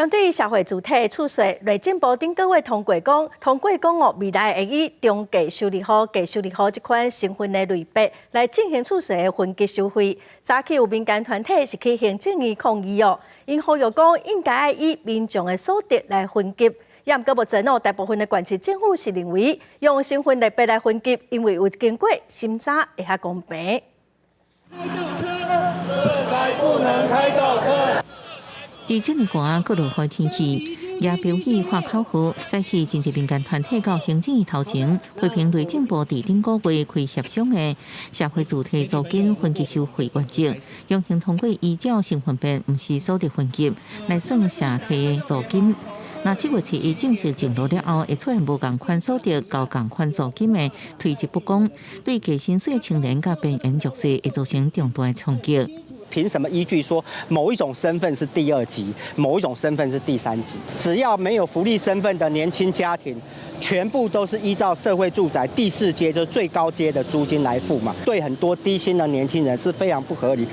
針對社會住宅厝稅，內政部頂個月通過講，通過講哦，未來會以中低收入戶、低收入戶這款身份的類別來進行厝稅的分級收費。早起有民間團體是去行政院抗議哦，𪜶呼籲講應該以民眾的所得來分級。也毋過目前哦，大部分的縣市政府是認為用身份類別來分級，因為有經過審查會較公平。不能開倒車。佇這爾寒，閣落雨天氣，也標語喊口號，早起真濟民間團體到行政院頭前批評內政部佇頂個月開協商的社會住宅租金分級收費原則，強行通過依照身份別，毋是所得分級來算社宅租金。若7月7日正式上路了後，會出現無仝款所得交仝款租金的推擠不公，對低薪水青年佮邊緣弱勢會造成重大的衝擊。憑什麼依據說某一種身份是第二級，某一種身份是第三級？只要沒有福利身份的年輕家庭，全部都是依照社會住宅第四階，就是最高階的租金來付嘛。對很多低薪的年輕人是非常不合理。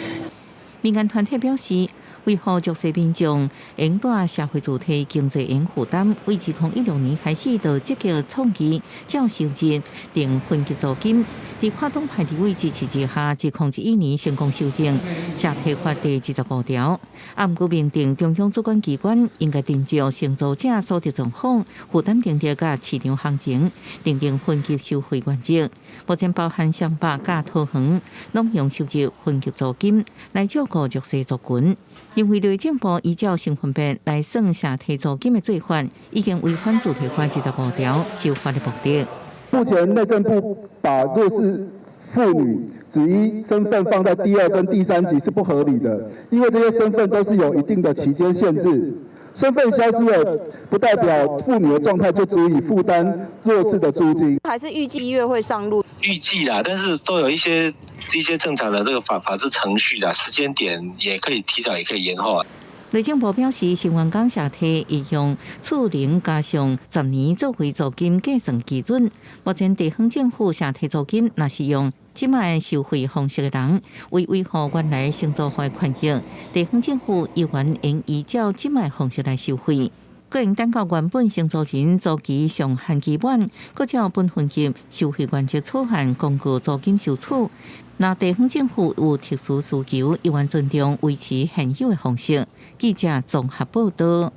民間團體表示，為予弱勢民眾減低社會住宅經濟的負擔，為2016年開始就積極倡議照收入定分級租金。佇跨黨派立委支持之下，2011年成功修正社宅法第25條。啊，毋過明定中央主管機關應該根據承租者所得狀況、負擔能力佮市場行情，訂定分級收費原則。目前包含雙北佮桃園，攏用收入分級租金來照顧弱勢族群。認為內政部依照身份別來算社宅租金的做法，已經違反住宅法二十五條修法的目的。目前內政部把弱勢婦女只依身份放在第二跟第三級是不合理的，因為這些身份都是有一定的期間限制，身份消失了，不代表婦女的狀態就足以負擔弱勢的租金。還是預計1月會上路？預計啦，但是都有一些正常的這個法制程序啦，時間點也可以提早，也可以延後。內政部表示，新元港社宅會用厝齡加上10年作為租金計算基準。目前地方政府社宅租金若是用這擺收費方式的人，為維護原來承租戶的權益，地方政府猶原應依照這擺方式來收費。閣應等到原本承租人租期上限期滿，閣照本分級收費原則草案公告租金收取。若地方政府有特殊需求，猶原尊重維持現有的方式。記者綜合報道。